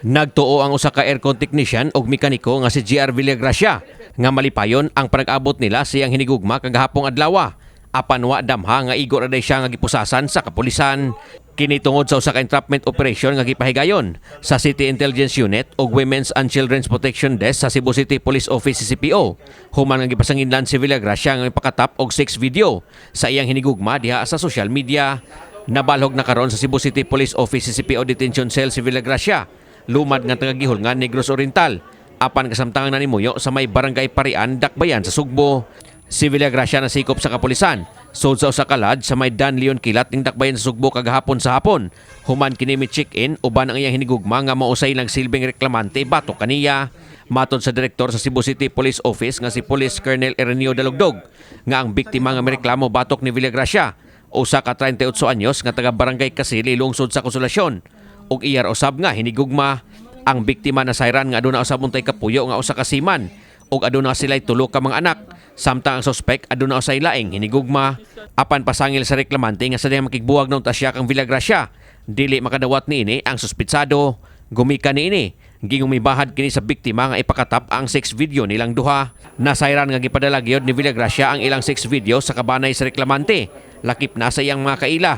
Nagtuo ang usa ka aircon technician ug mekaniko nga si GR Villagracia nga malipayon ang panag-abot nila sa iyang hinigugma kagahapong adlaw. Apan wa damha nga igo ra day siya nga gipusasan sa kapulisan. Kini tungod sa usa ka entrapment operation nga gipahigayon sa City Intelligence Unit ug Women's and Children's Protection Desk sa Cebu City Police Office, CCPO. Human nga gipasanginlan si Villagracia nga ipakatap og sex video sa iyang hinigugma diha sa social media. Nabalhog na karon sa Cebu City Police Office, CCPO Detention Cell si Villagracia, lumad nga taga Guihulngan, Negros Oriental. Apan kasamtangang nanimuyo sa may Barangay Parian, Dakbayan sa Sugbo. Si Villagracia nasikop sa kapulisan sud sa usa ka lodge sa may Dan Leon Kilat ning Dakbayan sa Sugbo kagahapon sa hapon. Human kini mi check-in uban ang iyang hinigugma nga mausay lang silbing reklamante batok kaniya. Matod sa direktor sa Cebu City Police Office nga si Police Colonel Ireneo Dalugdog nga ang biktima nga mireklamo batok ni Villagracia, usa ka 38 anyos nga taga Barangay Kasili, lungsod sa Konsolasyon, ug iyar usab nga hinigugma. Ang biktima nasayran nga aduna usab untay kapuyo nga usa ka seaman ug aduna sila'y tulo ka mga anak, samtang ang suspek aduna usay laing hinigugma. Apan pasangil sa reklamante nga sa dihang makigbuwag na unta siya kang Villagracia, dili makadawat niini ang suspitsado. Gumikan niini, gingong mibahad kini sa biktima nga ipakatap ang sex video nilang duha. Nasayran nga gipadala gyud ni Villagracia ang ilang sex video sa kabanay sa reklamante, lakip na sa iyang mga kaila.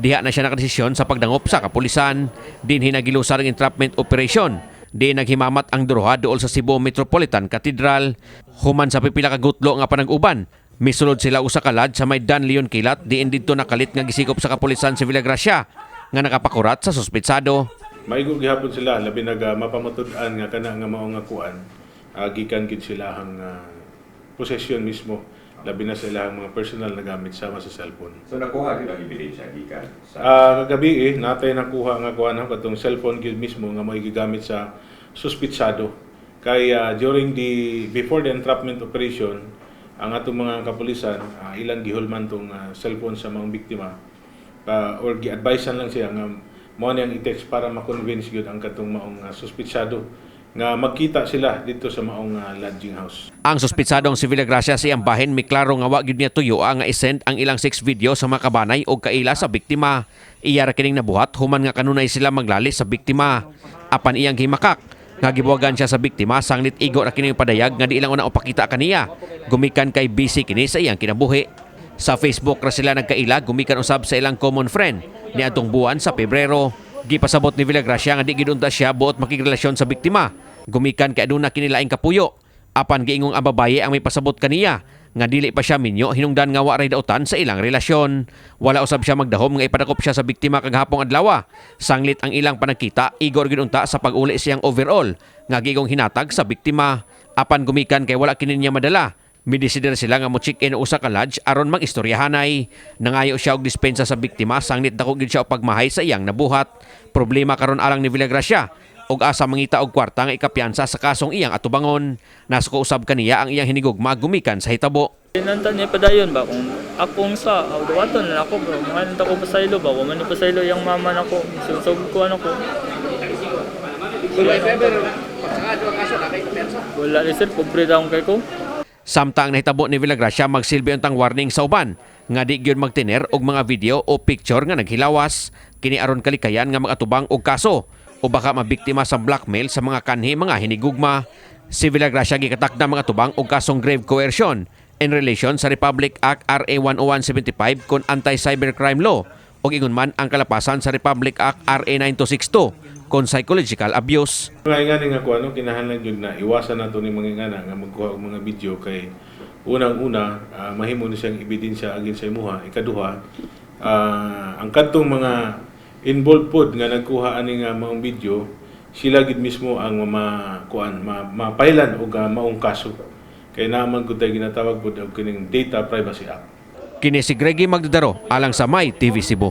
Diha na siya nakadesisyon sa pagdangop sa kapulisan. Dinhi nagilusar ang entrapment operation. Di naghimamat ang duruha duol sa Cebu Metropolitan Cathedral. Human sa pipila ka gutlo nga panag-uban, misulod sila usa ka lodge sa may Dan Leon Kilat, diin didto nakalit nga gisikop sa kapulisan si Villagracia nga nakapakurat sa suspetsado. Maigo gihapon sila, labi naga mapamatud-an nga kana nga mao nga kuan gikan gid sila ang possession mismo, labi na sa ilang mga personal na gamit sama sa cellphone. So nakuha gyud ang ebidensya gikan sa Kagabi eh, natay nakuha nga kuan katong cellphone gyud mismo nga mo gigamit sa suspitsado. Kay during the before the entrapment operation, ang atong mga kapulisan ilang gihulman tong cellphone sa mga biktima or gi-advisean lang siya nga mao niyang i-text para ma-convince gyud ang katong maong suspitsado nga magkita sila dito sa maong lodging house. Ang suspitsadong si Villagracia sa iyang bahin miklaro nga wa gyud niya tuyo nga isend ang ilang sex video sa mga kabanay o kaila sa biktima. Iya ra kining nabuhat human nga kanunay sila maglalis sa biktima. Apan iyang gimakak nga gibuwagan siya sa biktima sanglit igo ra kining padayag nga di lang una upakita kaniya. Gumikan kay busy kini sa iyang kinabuhi. Sa Facebook ra sila nagkaila gumikan usab sa ilang common friend niadtong buwan sa Pebrero. Gipasabot ni Villagracia nga di gid unta siya buot makigrelasyon sa biktima. Gumikan kay aduna kini laing kapuyo. Apan giingong ang babaye ang may pasabot kaniya nga dili pa siya minyo hinungdan nga wa ray dautan sa ilang relasyon. Wala usab siya magdahom nga ipadakop siya sa biktima kagahapong adlaw. Sanglit ang ilang panagkita, igo gyud unta sa pag-uli siyang overall nga gigong hinatag sa biktima. Apan gumikan kay wala kini niya madala, midesider sila nga mo check-in usa ka lodge aron mag-istoryahanay. Nangayo siya og dispensa sa biktima sanglit dako gyud siya og pagmahay sa iyang nabuhat. Problema karon alang ni Villagracia og asa mangita og kwarta nga ikapiyansa sa kasong iyang atubangon. Nasuko usab kaniya ang iyang hinigugma gumikan sa hitabo. Nantan niya padayon ba kung akong sa aw dawaton na ako bro, mga nanta ko pasaylo ba, wa man ni pasaylo yang mama nako, susog ko ano ko. So if ever, pagsakado ang kaso, na kay kapensa. Wala ni sir, pobre daw kay ko. Samtang nahitabo ni Villagracia magsilbi untang warning sa uban nga di gyud magtiner og mga video o picture nga naghilawas kini aron kalikayan nga magatubang og kaso o baka mabiktima sa blackmail sa mga kanhi mga hinigugma. Si Villagracia gikatakda magatubang og kasong grave coercion in relation sa Republic Act RA 10175 kon Anti-Cybercrime Law ug ingon man ang kalapasan sa Republic Act RA 9262 kon psychological abuse. Mga ingani nga kuan no, kinahanglan gyud na iwasan nato ni mga ingana nga magkuha og mga video kay unang-una mahimo ni siyang ebidensya against sa imuha. Ikaduha, ang kadtong mga involved pod nga nagkuha ani nga maong video, sila gid mismo ang ma kuan ma, mapailan og maong kaso kay naman gud tay ginatawag pod og kining Data Privacy Act. Kini si Greggy Magdadaro alang sa My TV Cebu.